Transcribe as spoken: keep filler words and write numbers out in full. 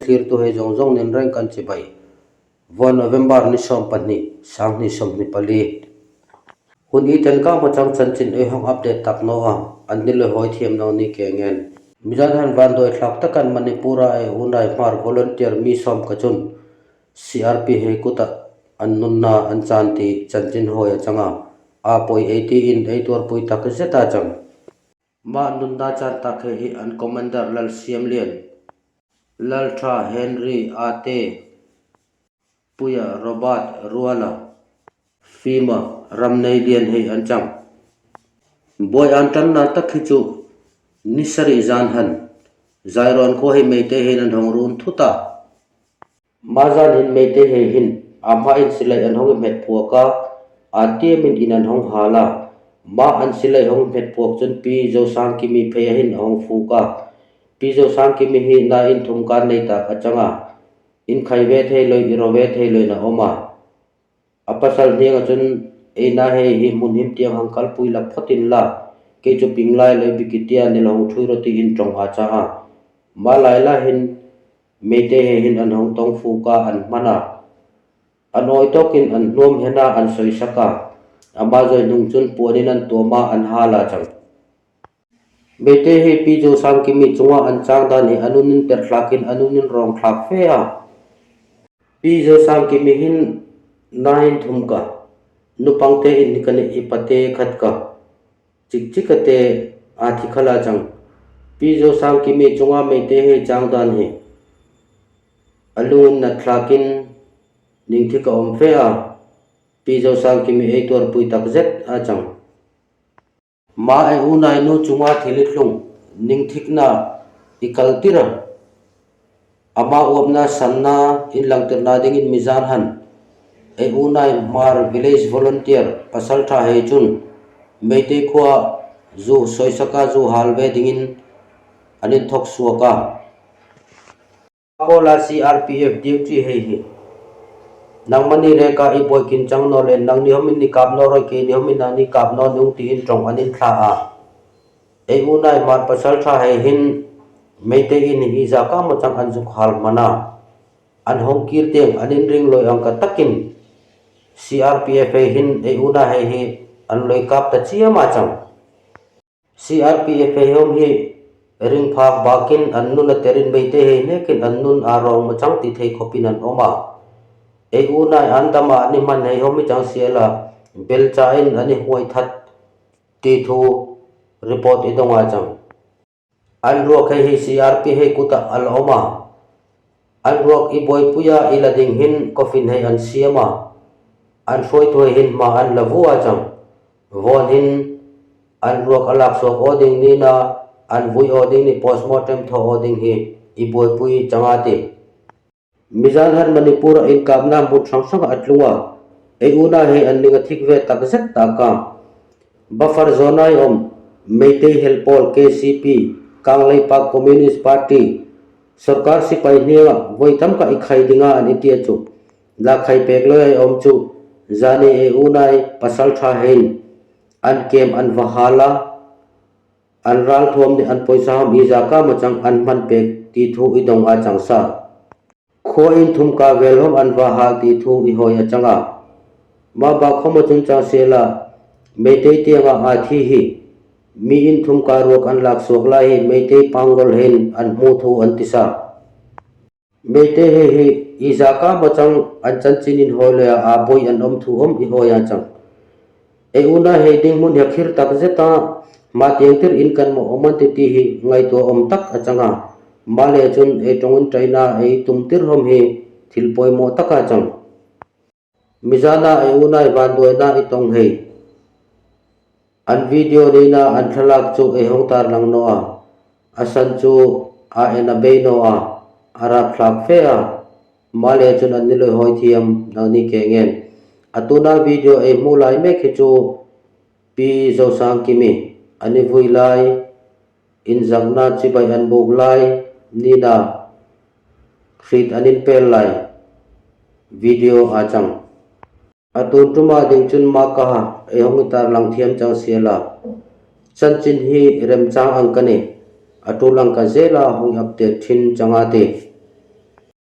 Thlirtu hei zong zong nin reng kan chibai. Vua November ni sawm pahni, sang hni sawm hni pali. Hun i ten kama chang chanchin ei hong update tak naw a, an ni loi hoi thiam nang ni ke ngen. Mizan han vanduai thlak takan Manipur a ei unai Hmar volunteer mi sawm ka chun C R P F hei kuta an nunna an chan ti chanchin hoi a chang a. A poi ei ti in ei tuar pui tak zet a chang. Ma nunna chan tak hei hi an commander Lalsiamlian, Laltha Henry Ate, Puia Robert Ruala, Fima Ramneilian hei an chang. Buai an tanna tak hi chu ni sari zan han, Zairon khua hei Meitei hei nan hong run thu ta. Ma zan hin Meitei hei hin a ma in silai an hong hmet phuak a, a tiam in in an hong hal a. Ma an silai hong hmet phuak chun Pi Zosangkimi phei a hin a hong fuk a. Pi Zosangkimi hi na in thum kan nei tak a chang a. In khai ve thei loi, i ro ve thei loi na om a. A pasal niang a chun, ei na hei hi mun him tiang hang kalpui lak phot inla, kei chu ping lai loi bi ki tia ni lo hong thui ro ti in tong a chang a. Ma lai la hin Meitei hei hin an hong tong fuk a an hman a. An oi tok in an nuam hen a an soisak a. Ama zoi nung chun puan in an tuam a an hal a chang. Meitei hei Pi Zosangkimi chunga an chang dan hi a nun in per thlak in a nun in rong thlak fe a. Pi Zosangkimi hin na in thum ka, nupang te in ni ka ni i pa te khat ka, chik chik a te a thi kha la chang. Pi Zosangkimi chunga Meitei hei chang dan hi a lung in na thlak in ning thi ka om fe a. Pi Zosangkimi ei tuar pui tak zet a chang. Ma ei unai nu chunga thil i thlung, ning thikna i kal tir a. Ama uapna sanna in langtirna ding in Mizan han ei unai Hmar village volunteer pasal tha hei chun Meitei khua zu soisak a zu hal ve ding in an in thok suak a. Paula C R P F duty hei hi. Nangmani reka i buai kin chang naw le, nangni hom in ni kap naw roi, keini hom in nangni kap naw nung ti in tong an in thla a. Ei unai Hmar pasal tha hei hin Meitei in hi zaka ma chang an zuk hal man a. An hong kir tiang an in ring loi ang ka tak in C R P F hei hin ei unai hei hi an loi kap ta chiam a chang. C R P F hei hom hi ring phak bak in an nun a ter in Meitei hei nek in an nun a rong ma chang ti thei khop in an om a. Ei unai an dam a ni man hei hom hi chang sial a, belcha in an i huai that ti thu report i dong a chang. An ruak hei hi C R P hei kut a a la om a. An ruak i buai pui a i la ding hin coffin hei an siam a. An suai thu hei hin ma an la vu a chang. Von hin an ruak a lak suak aw ding ni na, an vui aw ding ni, postmortem thaw aw ding hi i buai pui chang a ti. Mizan han Manipur a in kapna mun sang sang a tlung a. Ei unai hei an ning a thik ve tak zet tak a. Buffer zone a i om Meitei Helpawl K C P, Kangleipak Communist Party, sorkar sipai niang a voi tam ka i khai ding a an i tia chu. La khai pek loi a i om chu, zani ei unai pasal tha hei in an kem an va hal a, an ral thuam ni an poisa hom i zaka ma chang an hman pek ti thu i dong a chang sa. Khua in thum ka vel hom an va hal ti thu i hoi a chang a. Ma bak hom a chun chang sial a, Meitei tiang a a thi hi mi in thum ka ruak an lak suak lai hi Meitei Pangal hei in an hmu thu an ti sa. Meitei hei hi i zaka ma chang an chanchin in hoi loi a a boi an om thu hom i hoi a chang. Ei unai hei ding mun hi a khir tak zet a, ma tiang tir in kan mo om an ti ti hi ngaitua om tak a chang a. Ma le chun ei tong in taina ei tum tir hom hi thil poimoh tak a chang. Mizan a ei unai vanduaina i tong hei. An video ni na an thlalak chu ei hong tar lang naw a. A san chu a en a bei naw a. A rap thlak fe a. Ma le chun an ni loi hoi thiam nang ni ke ngen. A tuna video ei hmu lai mek hi chu Pi Zosangkimi an i vui lai, in zakna chibai an buk lai, ni na hriet an in pel lai video a chang. A tun tuma ding chun ma ka ha ei hong i tar lang thiam chang sial a. Chanchin hi remchang ang ka ni, a tu lang ka zel a hong update thin chang a ti.